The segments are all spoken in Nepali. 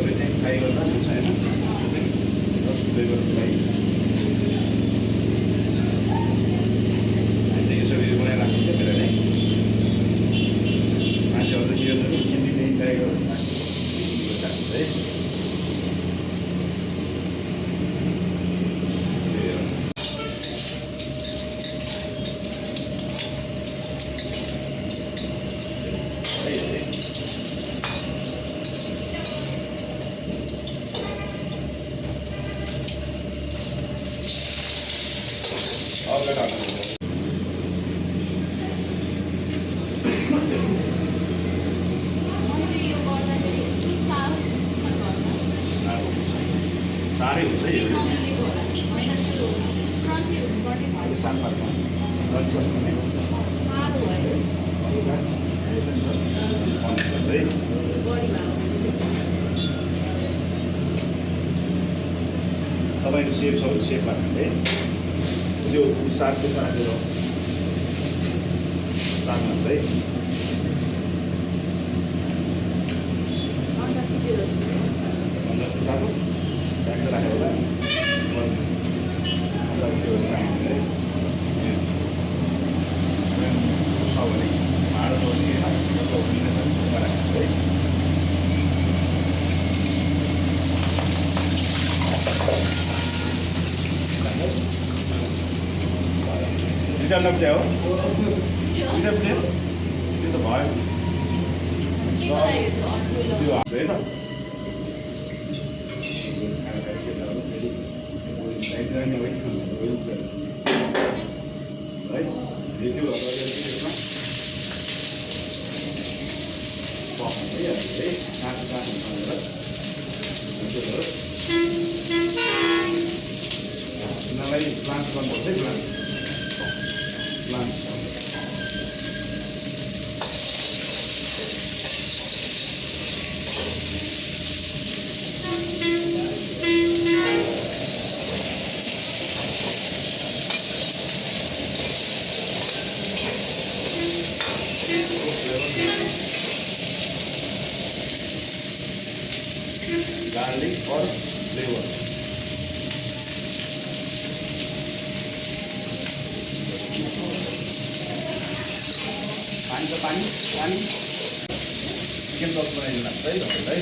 एभ्रिथिङ फ्राई गर्दा हुन्छ होइन जस्ट दुई गर्नुको लागि हामी चाहिँ यसरी बनाइराख्नु क्या फेरि नै मान्छेहरू चाहिँ यो चिन्नी चाहिँ ट्राई गर्नु है साह्रै हुन्छ है सानपासमा तपाईँको सेप सबै सेपमा है त्यो साग त्यसमा राखेर सागमा है राखेर होला त्यो राखेर छ भने भाँडो छोड्ने राखेर है रिटर्न अफ हो रिटर्न त्यो त भयो त्यो है त यिनीहरूलाई प्लान्ट गर्नुपर्छ है प्लान्ट garlic for flavor. पानी चिकन सस बनाइदिनु लाग्छ है तपाईँलाई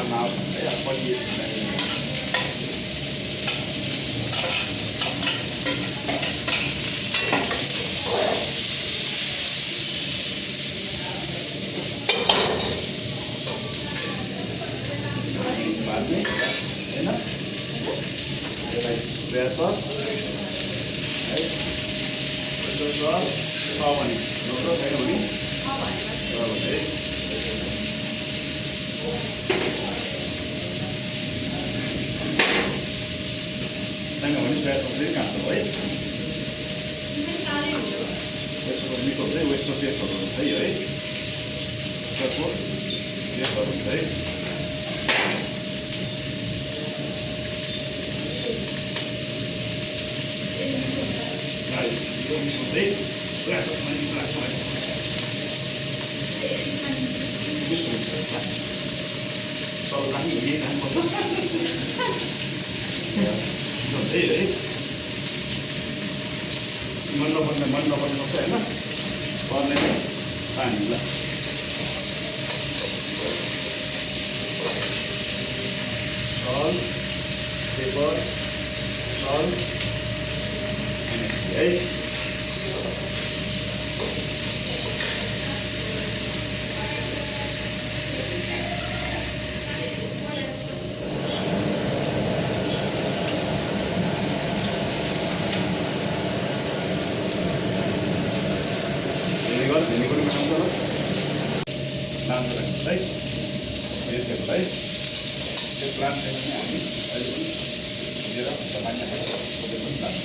now soya sauce, right? Soya sauce, how many? No problem, how many? Okay. Tengah mana soya sauce ni kan tu, right? Soya sauce ni tu, right? Soya sauce tu, right? Soya sauce, dia baru, right? Kalau kami ini kan betul, betul. Mana apa na? Panen lah. Salt, pepper, salt, and plan छैन भने हामी अहिले पनि लिएर तपाईँलाई खोजेर पनि लाग्छ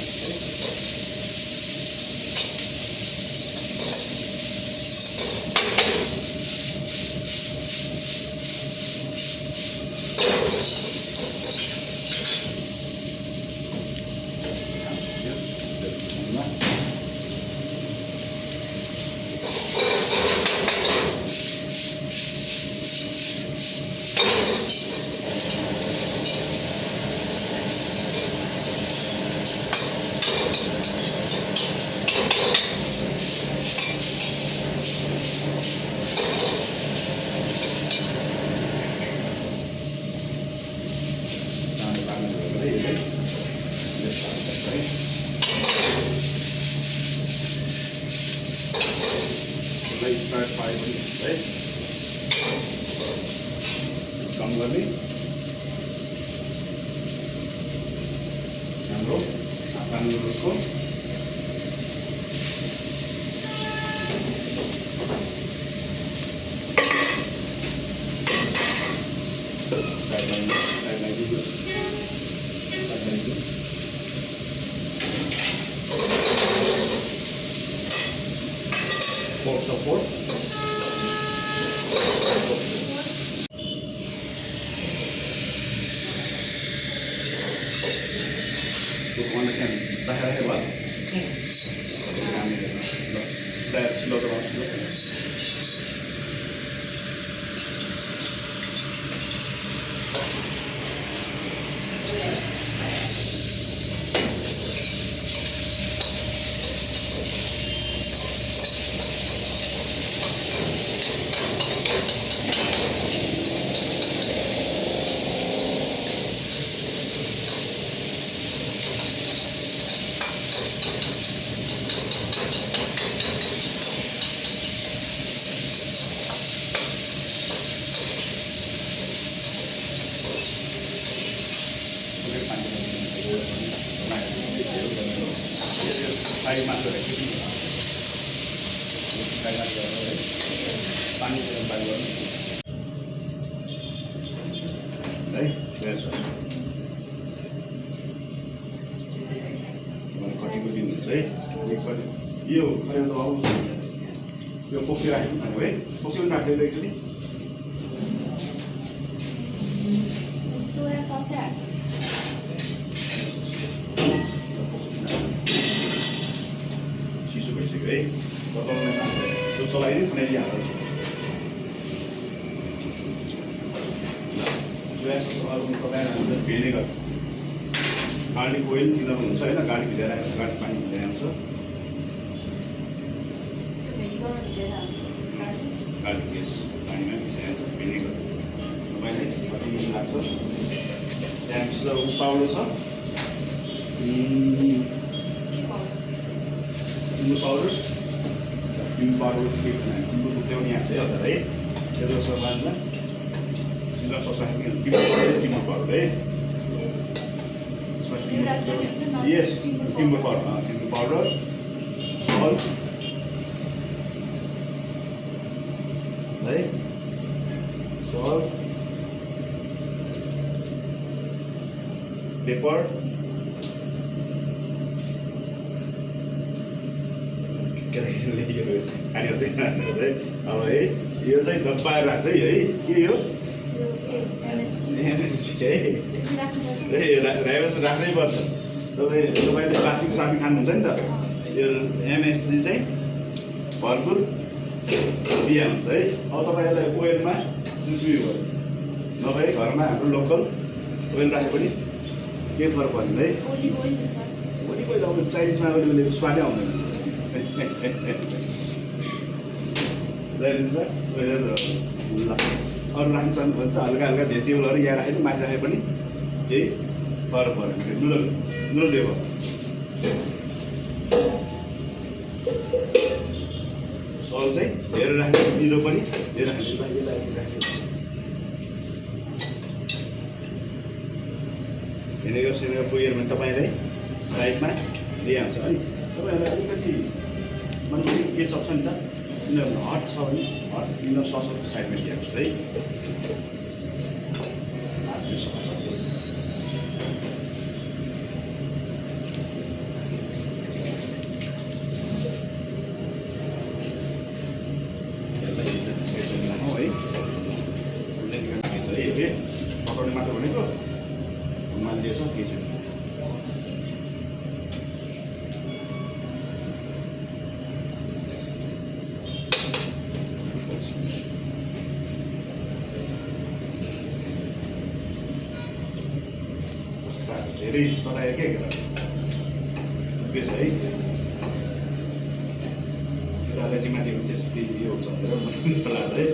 स्टार्ट पाए पनि है कम गर्ने हाम्रो हाफा नुडल्सको pork support. Mana kan bahaya hebat. Kami dah slow down slow. Air masuk lagi. Air masuk lagi. Panik dengan balon. Baik, biasa. Mana kaki begini, saya. Yo, kalian tahu apa? Yo, fokus lagi, fokus lagi lagi sini. Soya sauce. है बताउनमा त्यो चलाइदियो खनेरी हाल्छ अरू तपाईँहरू भिनेगर गार्लिक ओइल तिनीहरू हुन्छ होइन गार्लिक भिजाएर आएर गार्लिक पानी भिजाएर आउँछ गार्लिक यस पानीमा भिजाएर आउँछ भिनेगर तपाईँलाई कति दिन लाग्छ त्यहाँपछि पाउडर छ पाउडर के टिम्बु टुक्ल्याउने यहाँ चाहिँ हजुर है त्यो सामानमा सिजर सस राख्ने टिम्बु पाउडर है यस टिम्बु पाउडर सल्ट है सल्ट पेपर खाने चाहिँ अब है यो चाहिँ दबाएर राख्छ है के हो एमएसजी है राख्नै पर्छ तपाईँले ट्राफिक साफी खानुहुन्छ नि त यो एमएसजी चाहिँ भरपुर दिया हुन्छ है अब तपाईँलाई ओइलमा सिस्मी भयो नभए घरमा हाम्रो लोकल ओइल राखे पनि के फरक पर्दैन है ओलिभ ओइल अब चाइनिजमा ओलिभ ओइलको स्वादै आउँदैन चाइनिजमा ल अरू राख्न सक्नुहुन्छ हल्का हल्का भेजिटेबलहरू यहाँ राखे पनि माथि राखे पनि केही फरक परेन नुडल दिएको सल चाहिँ धेरै राख्ने पिरो पनि धेरै राख्ने भिनेगर सिनेगर पुगेर भने तपाईँलाई साइडमा दिइहाल्छ है तपाईँहरूलाई अलिकति मतलब के सक्छ नि त यिनीहरू हट छ भने हट यिनीहरू सस साइडमा दिइहाल्छ है सक्छ पकाउने मात्र भनेको मानिलिएछ केही छैन धेरै तरायो के के छ है केटालाई चाहिँ माथि त्यस्तै यो हुन्छ भनेर होला है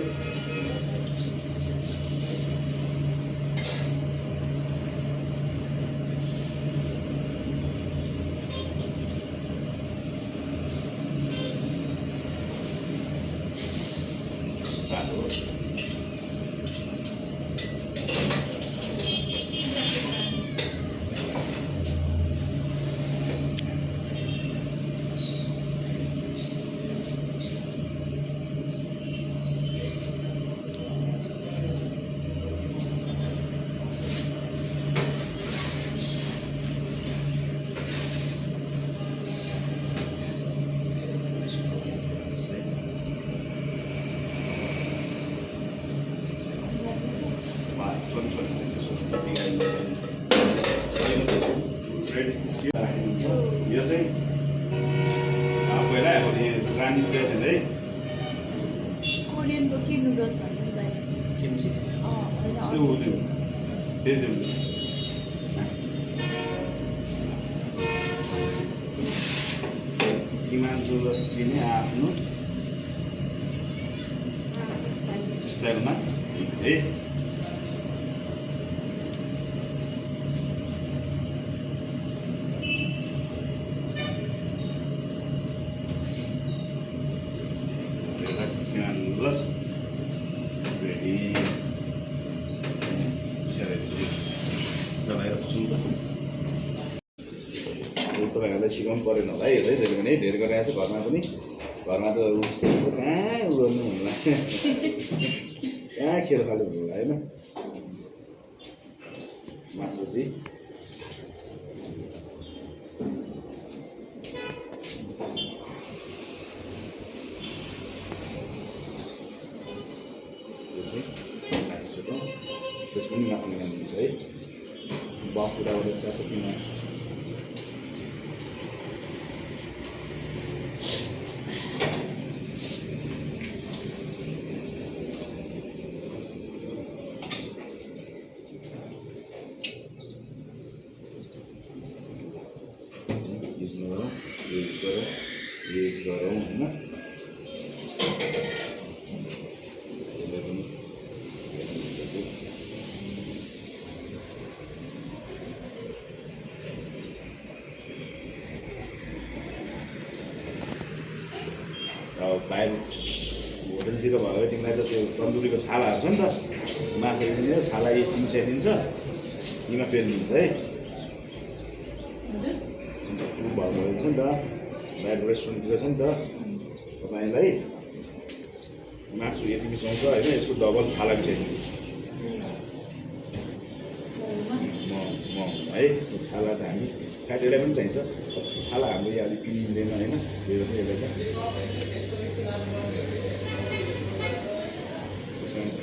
यो चाहिँ पहिला अब यहाँ रानी फ्रेस है कोरियनको के नुडल्स भन्छ नि दाइ किम्ची त्यो त्यस किमान नुडल्स दिने आफ्नो स्टाइलमा है Plus ready बनाएर पसन्द तपाईँहरूलाई सिकाउनु परेन होला है हेर्दै धेरै पनि धेरै गरिरहेको छ घरमा पनि घरमा त उसको कहाँ उ गर्नु होला कहाँ खेल खाले हुनु होला होइन मासु चाहिँ त्यस पनि माथि लगाउनुहुन्छ है बाफुरा गरेर साथीमा युज गरौँ होइन बाहिर होटलतिर भयो भने तिमीलाई त त्यो तन्दुरीको छालाहरू छ नि त मासु दिने छाला 300 दिन्छ यीमा पेन दिन्छ है ऊ भएको रहेछ नि त बाहिर रेस्टुरेन्टतिर छ नि त तपाईँलाई मासु यति मिसाउँछ होइन यसको डबल छाला मिसाइदिन्छ म है छाला त हामी फ्याटेलाई पनि चाहिन्छ छाला हाम्रो यहाँ अलिक पिन्दैन होइन त्यो चाहिँ यसलाई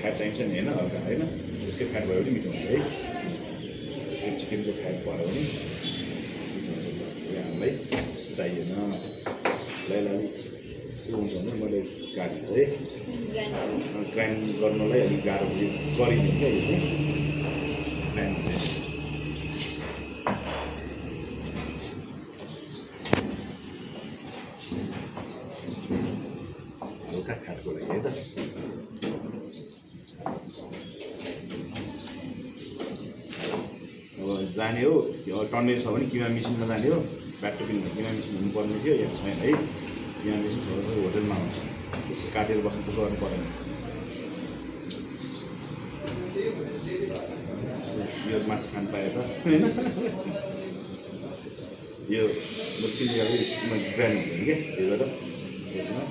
फ्याट चाहिन्छ नि होइन हल्का होइन त्यसकै फ्याट भयो भने मिठो हुन्छ है त्यसको चिकनको फ्याट भयो भने हामीलाई चाहिएन लाई के हुन्छ भने मैले काटेको है ग्राइन्ड गर्नलाई अलिक गाह्रो गरिदिउँ क्या यो चाहिँ ग्राइन्ड हल्का फ्याटको लागि है त अब जाने हो टन्ने छ भने किमा मिसिनमा जाने हो ब्याक टपिङ किमा मिसिन हुनुपर्ने थियो यहाँ छैन है किमा मिसिन छ भने होटलमा आउँछ त्यसो काटेर बस्नु त्यसो गर्नु परेन यो मासु खानु पाएँ त होइन यो किन्ने खालको ग्रान्ड हुँदैन क्या त्यही भएर त्यसमा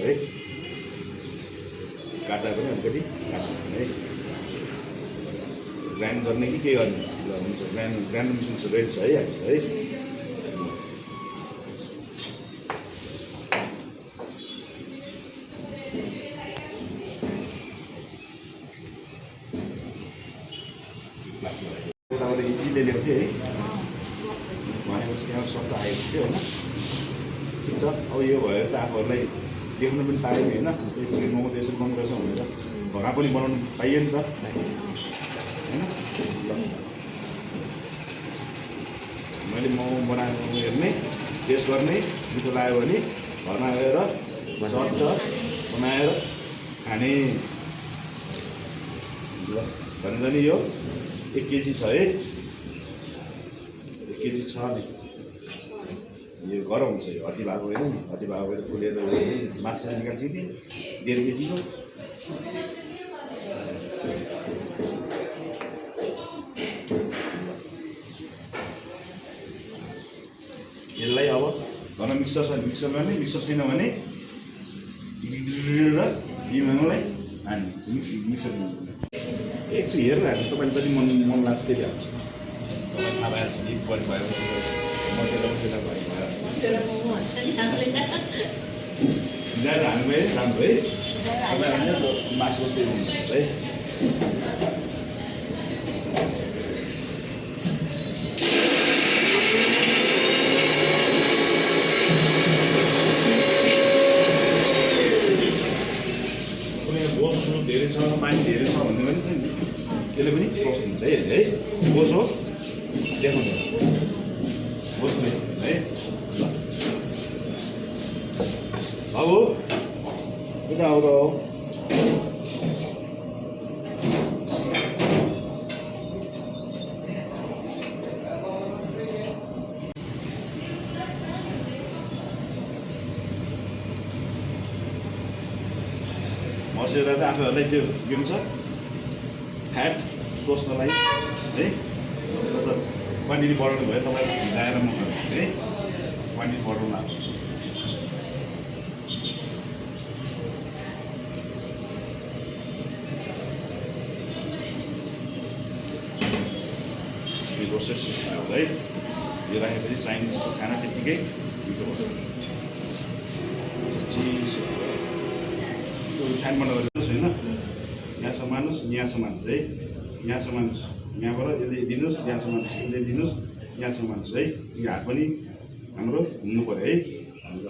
है काट्दा पनि अलिकति काट्नु है ग्राइन्ड गर्ने कि के गर्ने? ल हुन्छ, ग्राइन्डर मेसिन रेडी छ है हामीसँग है। यताबाट इजीले ल्याएको थिएँ है, भनेपछि त्यहाँ शब्द आएको थियो होइन। ठिक छ, अब यो भयो त आफूहरूलाई देख्नु पनि पायो नि होइन, यो चिकन मोमो त यसरी बनाउँदो रहेछ भनेर घरमा पनि बनाउनु पाइयो नि त होइन। मैले मोमो बनाएको हेर्ने, टेस्ट गर्ने, मिठो लाग्यो भने घरमा गएर चट्ट बनाएर खाने। ल भनेर नि यो 1 केजी छ है, 1 केजी छ नि। यो गरम हुन्छ, यो हड्डी भएको होइन नि, हड्डी भएको भएर फुलेर मासु निकाल्छु कि 1.5 केजीको। यसलाई अब घरमा मिक्सर छ भने मिक्सर गर्ने, मिक्सर छैन भने र दिमागलाई हान्ने मिक्सर एकछिन हेरेर हाल्नु। तपाईँले जति मन लाग्छ त्यति हाल्नुहोस्। तपाईँलाई थाहा भइहाल्छ नि बढी भयो मसला भयो ल्याएर हाल्नुभयो राम्रो है। तपाईँहरूले मासु जस्तै हुनुहुन्छ है। बोसो धेरै छ, पानी धेरै छ भन्ने पनि छ नि, त्यसले पनि बोस हुन्छ है। है बोसो देखाउँछ, बोस है। ल अब यता आउँदा हो मसेर चाहिँ आफूहरूलाई त्यो के भन्छ फ्याट सोच्नलाई है। क्वान्टिटी बढाउनु भयो तपाईँले भिजाएर मगाउनु है, क्वान्टिटी बढाउनु अब रोस्टेड सिस्टम हो है। यो राखेपछि चाइनिजको खाना त्यत्तिकै मिठो भयो। चिज फ्यान बनाएर दिनुहोस् होइन, यहाँसम्म मान्नुहोस्, यहाँसम्म मान्नुहोस् है, यहाँसम्म मान्नुहोस्, यहाँबाट यसले दिनुहोस्, यहाँसम्म मान्नुहोस्, यसले दिनुहोस्, यहाँसम्म मान्नुहोस् है। यो हात पनि हाम्रो घुम्नु पऱ्यो है। अन्त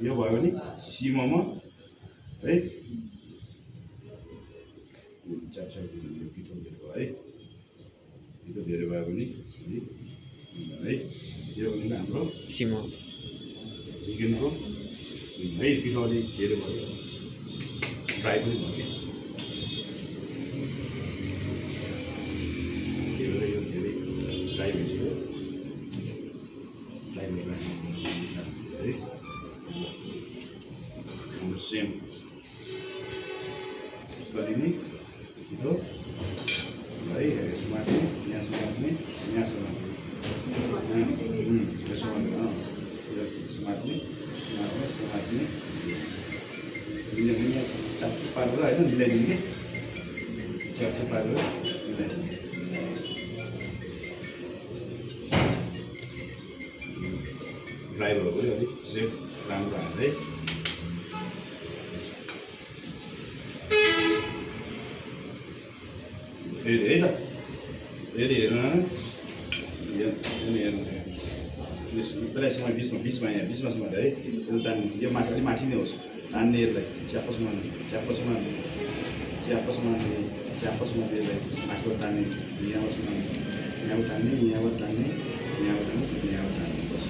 यो भयो भने सिममा है, पिठो दिएको है, पिठो धेरै भयो भने है। यो भने हाम्रो सिमो चिकनको है, पिठो अलिक धेरै भयो, फ्राई पनि भयो कि त्यही भएर यो धेरै फ्राई भइसक्यो। फ्राई भएर है सेम गरिने पिठो है, यसो माथि यहाँसम्म माथ्ने, यहाँसम्म माथ्ने, यसो माथ्ने यसो माथ्ने, यसो माथ्ने यहाँ चापचुप पारेर होइन मिलाइदिने कि चापचुप पारेर मिलाइदिने। ड्राई भयो भने अलिक सेप राम्रो हाल्दै फेरि है त, फेरि हेर्नु हेर्नु पहिलासम्म बिचमा यहाँ बिचमासम्म है। यो तान्ने, यो माथि अलिक माथि नै होस् तान्ने, यसलाई च्याप्पसम्म च्याप्पसम्म च्याप्पसम्म च्याप्पसम्म यसलाई माथिबाट तान्ने, यहाँबाट तान्ने, यहाँबाट तान्ने, यहाँबाट तान्ने, यहाँबाट तान्ने बस।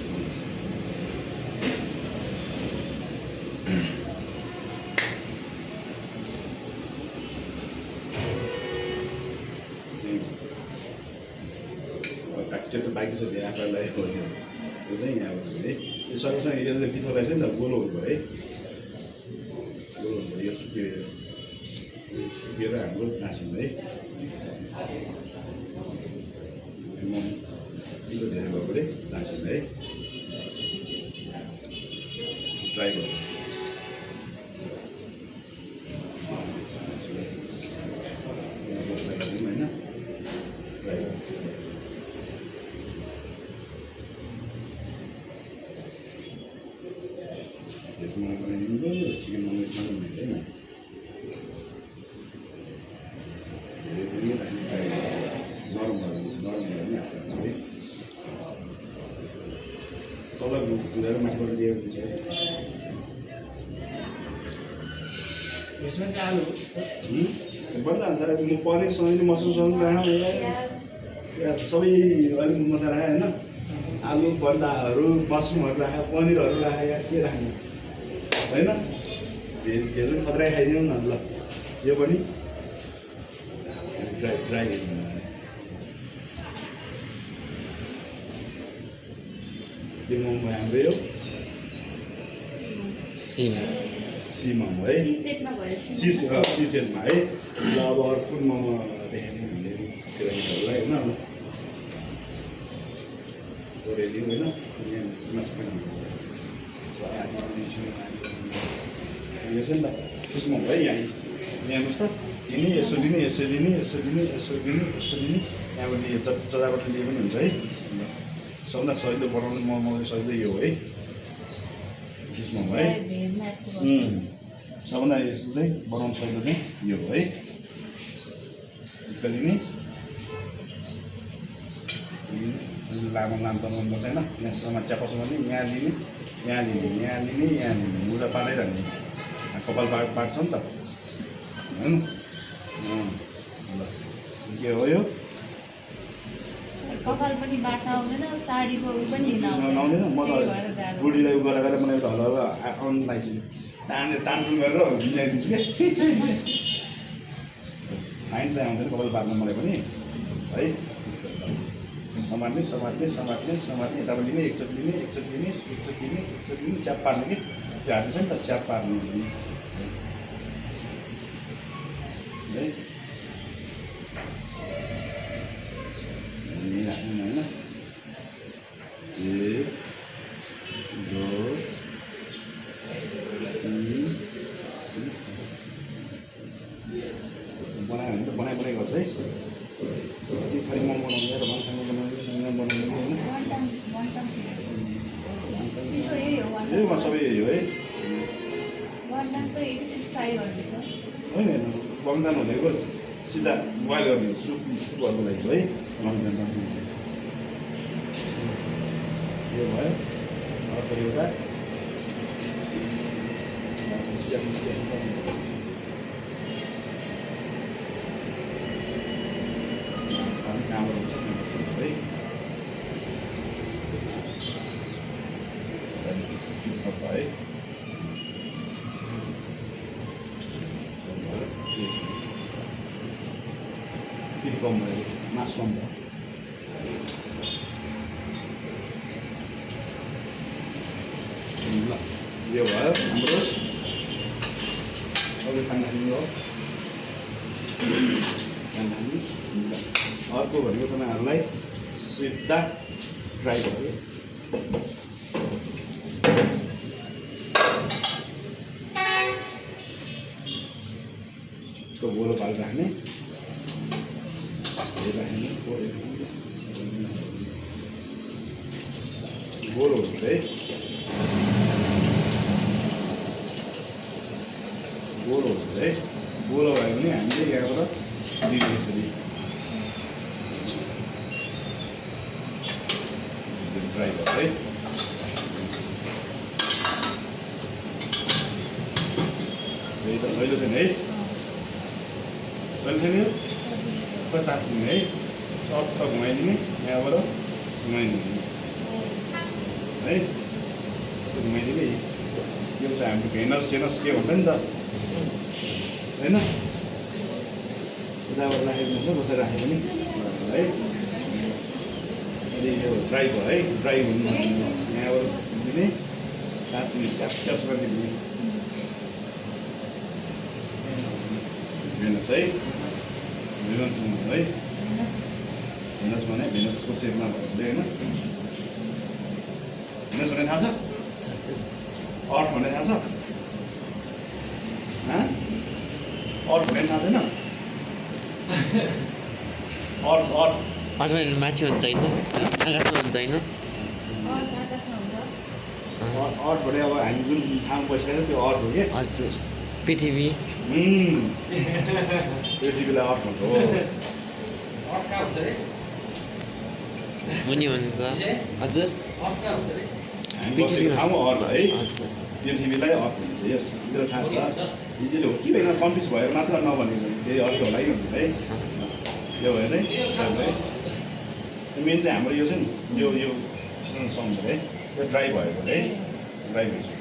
त्यो त बाँकी छ त्यो आँटालाई हो, यो चाहिँ यहाँबाट है। यो सँगसँगै यसले पिठोलाई चाहिँ नि त गोलो भयो है, गोलो भयो। यो सुकेर हाम्रो नासिन्छ है। मोमो पिठो धेरै भएकोले नासिन्छ है, ड्राई भयो। होइन फेरि हामी फ्राई नरम भयो भने हाल्छ है तल धुएर माथिबाट लिएर हुन्छ है यसमा चाहिँ आलु भन्दा अन्त म पनिरसँग नि मसरुमसँग राखेँ प्याज सबै अलिक मसला राखेँ होइन आलु बन्दाहरू मसरुमहरू राखेँ पनिरहरू राखेँ या के राख्ने होइन भेज पनि खतरा खाइदिउँ न ल यो पनि ड्राई के मोमो हाम्रो यो सिमम है सिसेटमा भयो सिसेटमा है ल अब अरू कुन मोमो देखाइदिउँ भन्दै केटाकेटीहरूलाई होइन गोरेली होइन यो छ नि त त्यसमा है यहाँ हेर्नुहोस् त दिने यसो दिने यसो दिने यसो दिने यसो दिने यसो दिने त्यहाँबाट यो जताबाट लिए पनि हुन्छ है सबभन्दा सजिलो बनाउने मोमो सजिलो यो है त्यसमा है भेजमा यस्तो गर्छ सबभन्दा यस्तो चाहिँ बनाउनु सजिलो चाहिँ यो हो है लिने लामो त मनपर्छ होइन यहाँसम्म च्यापासम्म नि यहाँ लिने यहाँ लिने यहाँ लिने यहाँ लिने मुजा पारेरहने कपाल बाट्छ नि त होइन ल के हो यो कपाल पनि बाट्न आउँदैन साडीको पनि हिँड्न आउँदैन म त्यही त भएर गाह्रो बुढीलाई उ गरेर मलाई एउटा हल्ला आउनु लाइछु टानटुन गरेर मिलाइदिन्छु कि फाइन चाहिँ आउँदैन कपाल बाट्न मलाई पनि है समात्ने यताबाट लिने एकचोटि लिने च्याप पार्ने कि त्यो हाल्दैछ नि त च्याप पार्ने है राख्नु होइन 1 2 3 बनायो भने त बनाइ गर्छ है कति थरी मोमो बनाउँदै र बनाउने होइन योमा सबै यही हो है होइन बङ्गान भनेको सिधा बोइल गर्ने सुपहरूको लागि हो है बङ्गान यो भयो अर्को एउटा कामहरू हुन्छ है है फेरि कम भयो मास कम भयो ल यो भयो हाम्रो अरू खाना खाने हो खाना खाने अर्को भनेको तपाईँहरूलाई सिधा फ्राई भयो तो गोलो पाल राख्ने गोलो हुन्छ है गोलो हुन्छ है गोलो भयो भने हामीले यहाँबाट दिने यसरी फ्राई गर्छ है यही त सहिलो छैन है सहिलो छैन तासिने है सट्ट घुमाइदिने यहाँबाट घुमाइदिने है घुमाइदिने यो चाहिँ हाम्रो भेनस सेनस के हुन्छ नि त होइन उताबाट राखेको हुन्छ कसरी राखे पनि है अहिले यो ड्राई भयो है ड्राई हुनु यहाँबाट दिने तासिने च्याप च्याप गरिदिने भेनस है भेनस है भेनस भने भेनसको सेपमा भयो होइन भेनस भने थाहा छ अर्थ भने थाहा छ अर्थ भने थाहा छैन अर्थ माथि हुन्छ होइन आकाशमा हुन्छ होइन अर्थ भने अब हामी जुन ठाउँमा बसिरहेको छ त्यो अर्थ हो कि हजुर पृथ्वी पृथ्वीलाई अर्थ हुन्छ हो अर्का हुन्छ रे मुनि हुन्छ हजुर अर्का हुन्छ रे हामी बसेको ठाउँमा अर्थ है हजुर पृथ्वीलाई अर्थ हुन्छ यस हिजो थाहा छ हिजोले हो कि होइन कन्फ्युज भएर मात्र नभनेको फेरि अर्थ होला है भन्नु है यो भयो है मेन चाहिँ हाम्रो यो छ नि यो सम्झ है यो ड्राई भयो भने है ड्राई भइसक्यो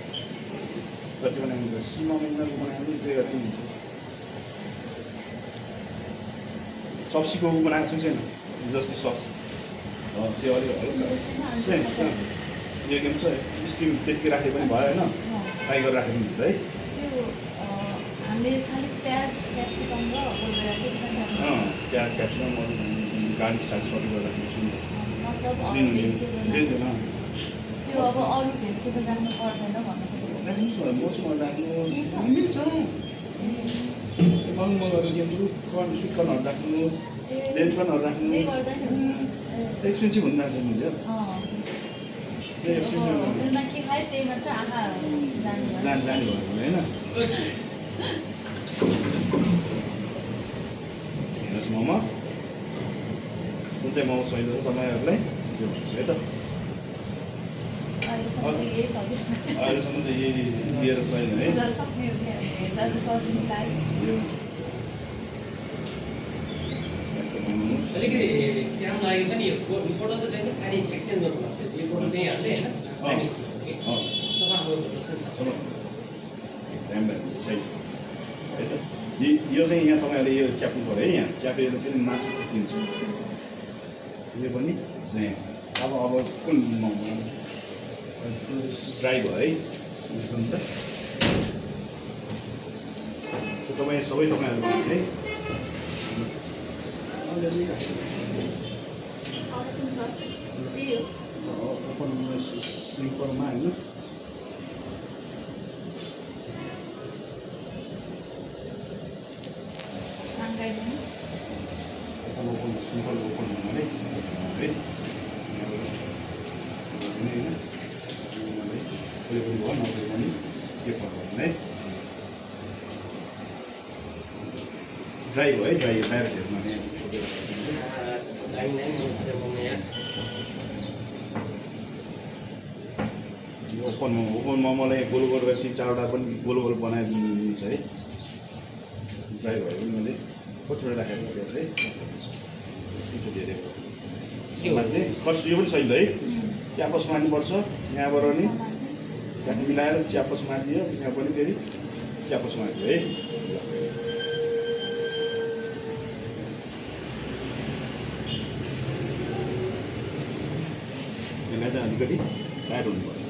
जति बनाउनु सीमा महिनाको बनाउनु त्यही गर्दै हुन्छ चप्सीको बनाएको छु छैन जस्तै सस त्यो अलिक हल्का यो के भन्छ स्टिम त्यतिकै राखे पनि भयो होइन फ्राई गरेर राखे पनि हुन्छ है त्यो हामीले खालि प्याज क्याप्सिकम र प्याज क्याप्सिकम गार्लिक साग सबै गरेर राख्छु मतलब अरू भेजिटेबल त्यो अब अरू भेजिटेबल राख्नु पर्दैन भन्नु खोजेको मसँग राख्नुहोस् मिल्छ मगहरू के भन्छ कर्न स्विट कर्नहरू राख्नुहोस् लेन्स कर्नहरू जे राख्नुहोस् गर्दा नि एक्सपेन्सिभ हुन जान्छ नि त्यो त्यसमा के खायो त्यही मात्र आँखा जाने भयो भने होइन हेर्नुहोस् मोमो कुन चाहिँ मोमो सहिलो छ तपाईँहरूलाई त्यो भन्नुहोस् है त अहिलेसम्म चाहिँ यही सजिलो अहिलेसम्म त यही लिएर छैन है सक्ने हो कि हेर्दा त सजिलो लाग्यो यो अलिकति काम लाग्यो पनि यो फोटो त चाहिँ पानी एक्सचेन्ज गर्नुपर्छ यो फोटो चाहिँ हाल्दै होइन सफा गर्नुपर्छ नि त सही है त यो चाहिँ यहाँ तपाईँहरूले यो च्याप्नु पऱ्यो है यहाँ च्यापेर चाहिँ मासु किन्छ यो पनि अब कुन मोमो ड्राई भयो है यसको त तपाईँ सबै तपाईँहरू है अलिअलि अब कुन छ त्यही हो ओपन सिम्पलमा होइन साङ्घाई पनि ओपन सिम्पल ओपन भन्नाले है होइन भयो नभए पनि के पर्दैन है ड्राई भयो है ड्राई बाहिर खेल्नु दामी दामी हुन्छ त्यो मोमो यहाँ ओपन मोमोलाई गोल गोल गरेर 3-4वटा पनि गोल गोल बनाइदिनुहुन्छ है ड्राई भयो भने मैले कतिवटा राखेको थियो है पिठो धेरै मान्छे खर्च यो पनि सही है च्यापस मार्नुपर्छ यहाँबाट नि त्यहाँ मिलाएर च्यापस मारिदियो यहाँ पनि फेरि च्यापस मारिदियो है यसलाई चाहिँ अलिकति टाइट हुनु पर्छ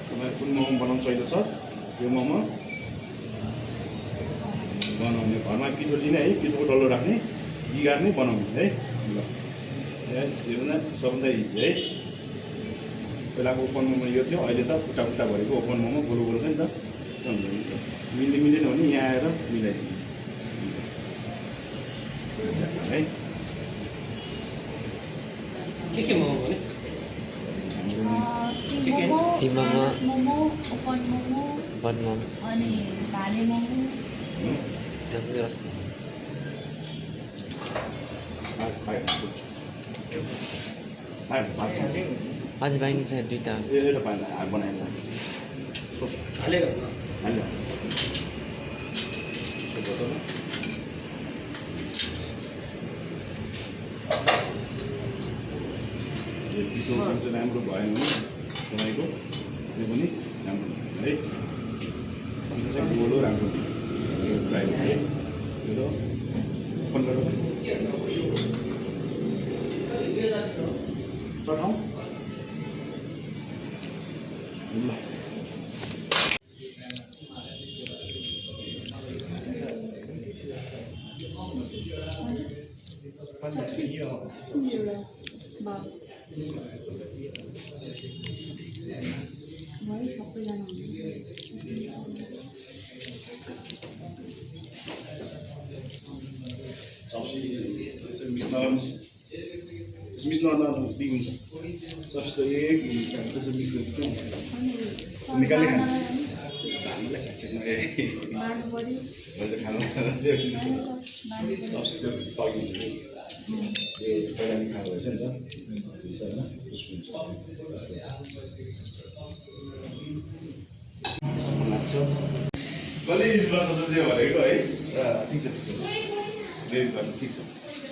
तपाईँलाई कुन मोमो बनाउनु सहिलो छ यो मोमो बनाउने घरमा पिठो लिने है पिठोको डल्लो राख्ने बिगार्ने बनाउने है ल हेर्नु सबभन्दा इजी है पहिलाको ओपन मोमो यो थियो अहिले त खुट्टा खुट्टा भरेको ओपन मोमो गोलो गोलो छ नि त मिल्दैन भने यहाँ आएर मिलाइदिनु है के मोमो भने मोमो मोमो ओपन मोमो बदनाम अनि भाले मोमो आज बाइन्छ दुईवटा एउटा पानी बनाएर हालेको हाल्यो पिठो चाहिँ राम्रो भएन भने तपाईँको त्यो पनि राम्रो हुन्छ है पिठो चाहिँ गोलो राम्रो ड्राई है त्यो ओपन गरेर चठाउँ ल भयो सबैजना चप्सी मिस नगर्नुहोस् मिस नगर्दा बिग हुन्छ चप्सी त एक त्यसो मिस गर्नु निकाल्ने खाने एकछिनमा मार्नु पऱ्यो मैले खानु होइन सर मार्नु पऱ्यो सब्सिडी पकाइदिन्छु नि यो पहिला नि खाएको रहेछ नि त हुन्छ होइन लाग्छ कति युज गर्छ त्यो भनेको है ठिक छ ठिक छ गर्नु ठिक छ